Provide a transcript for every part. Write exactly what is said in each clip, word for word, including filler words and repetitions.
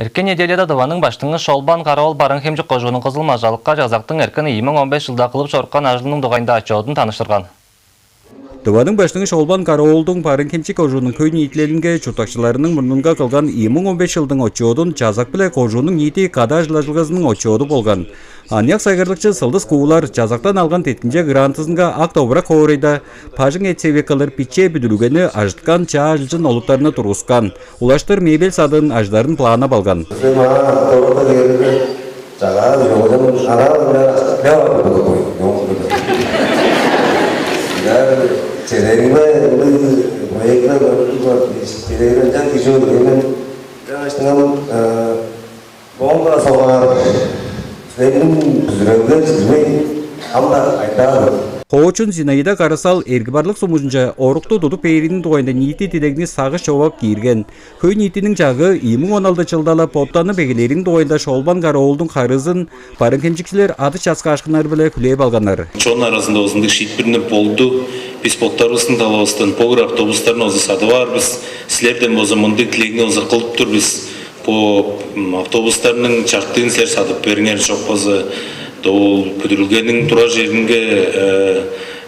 Эрткен неделяда Тываның Баштыңы Шолбан Кара-оол Барыын-Хемчик кожууннуң Кызыл-Мажалыкка Чазактың эрткен ийи муң он беш чылда кылып чорупкан ажылының дугайында отчёдун таныштырган. Тываның Баштыңы Шолбан Кара-оолдуң Барыын-Хемчик кожууннуң хөй-ниитилелинге чурттакчыларының мурнунга кылган ийи муң он беш чылдың отчёдун Чазак биле кожууннуң ниити када ажылдажылгазының отчёду болган. Аныяк сайгарлыкчы Сылдыс Куулар Чазактан алган деткимче грантызынга Ак-Довурак хоорайда бажың эт-севек кылыр биче бүдүрүлгени ажыткан, чаа ажылчын олуттарны тургускан. Улаштыр мебель садыын ажыдарын планнап алган. Сен маңаа Ак-Довуракка кээрге, чагаа чогулам анаалынча астып не бар болуп кой. Чедериңме ындыг проектилер көрүп тур бар. Чедерин ынчан кижи мен. Жаңаштыңам. Оон-даа соңгаар силерниң бүзүрелиңер билбейн, ам-даа айтаар. Хоочун Зинаида Карасал эрги-барлык сумузунче орукту тудуп бээриниң дугайында ниити дилегни сагыш човап киирген. Хөй-ниитиниң чагыы ийи муң он алды чылда-ла боттанып эгелээриниң дугайында Шолбан Кара-оолдуң харыызын барыын-хемчикчилер адыш часкаашкыннары-биле хүлээп алганнар. Чон аразында узундуг шиитпиринип болду. Бис боттарывыстың талавыстан погр автобустарны оза садып аар бис. Силерден болза мындыг тилегни оза кылып тур бис. Бо автобустарның чартыын силер садып бериңер, чок болза ол бүдүрүлгениң турар черинге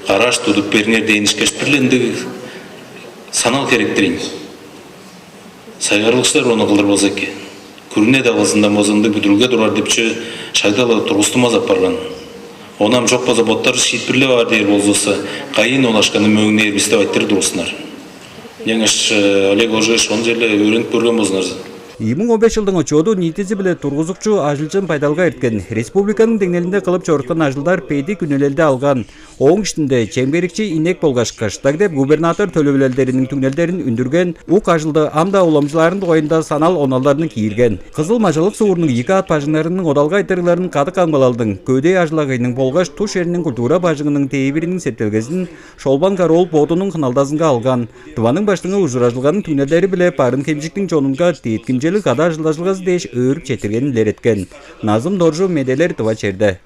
гараж тудуп бериңер дээн ишкеш, бир-ле ындыг санал херектирейн. Сайгарлыкчылар ону кылдыр болза эки. Күрүне давазындан болза ындыг бүдүрүлге турар деп чүве шагда-ла тургустунмас апарган. Ону ам чок болза боттары шиитпирлеп аар дээр болзувусса, кайыын ол акшаны мөөңнээр бис деп айтырыг тургустунар. Ынчангаш Олег Ожегович, ону черле өөренип көрген болзуңарза. Ийи муң он беш чылдың отчёду ниитизи-биле тургузукчу ажылчын байдалга эрткен. Республиканың деңнелинде кылып чоруткан ажылдар бедик үнелелди алган. Ооң иштинде чемгерикчи инек болгаш кыштаг деп губернатор төлевилелдериниң түңнелдерин үндүрген, ук ажылды ам-даа уламчылаарын дугайында санал оналдарны киирген. Кызыл-Мажалык суурнуң ийи каът бажыңнарының одалга айтырыгларын кадык камгалалдың көдээ ажыл-агыйның болгаш тус черниң культура бажыңының тээвириниң септелгезин Шолбан Кара-оол бодунуң хыналдазынга алган. Тываның Баштыңы ужуражылганың түңнелдери-биле барыын-хемчиктиң чонунга деткимчелиг када ажылдажылгазы дээш өөрүп четтиргенин илереткен. Назым Доржу, Медээлер, Тыва чээрби.